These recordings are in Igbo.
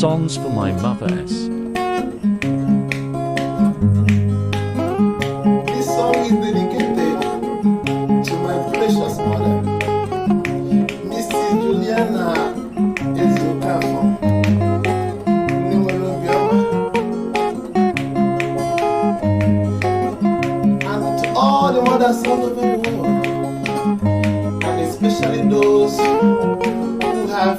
Songs for My Mother S. This song is dedicated to my precious mother, Mrs. Juliana Ezeokafor, nne nwere obiọma, and to all the mothers all over the world, and especially those who have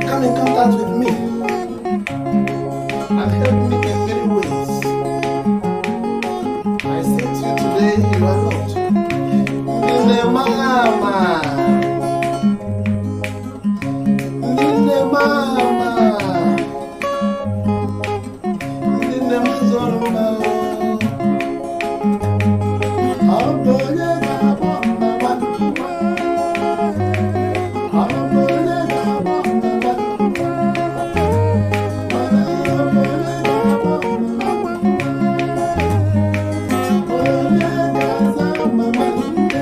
come in contact with me and helped me in many ways. I say to you today, you are loved. Nne mama, nne mama, nne m zụrụ mma. Ọ bụ onye ga-akpọ mama? Ọ bụ onye ga-akpọ mama? Mana ọ bụ onye ga-akpọ mama? Onye ga-aza mama nne?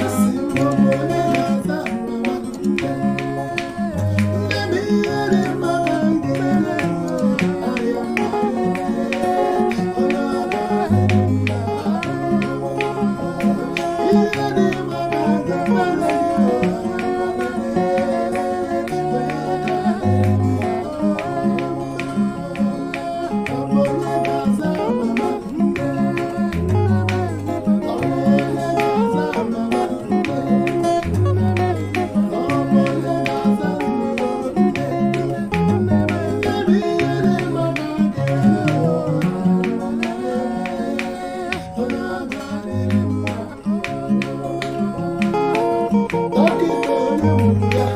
Asị m, ọ bụ onye ga-aza mama nne? Nne m, ihe dị mma ka m ga-emere ahịa. Onye ọ ga-adịrị mma, ihe dị mma ka m ga-emere. Onye ọ ga-adịrị mma, ọ bụ onye ga-aza mama nne? Ọ bụ onye ga-aza mama nne? Ọ bụ onye ga-aza nne? Nne m, ihe dị mma ka m ga-emere. Onye ọ ga-adịrị mma. Dọkịta onye gburu ya?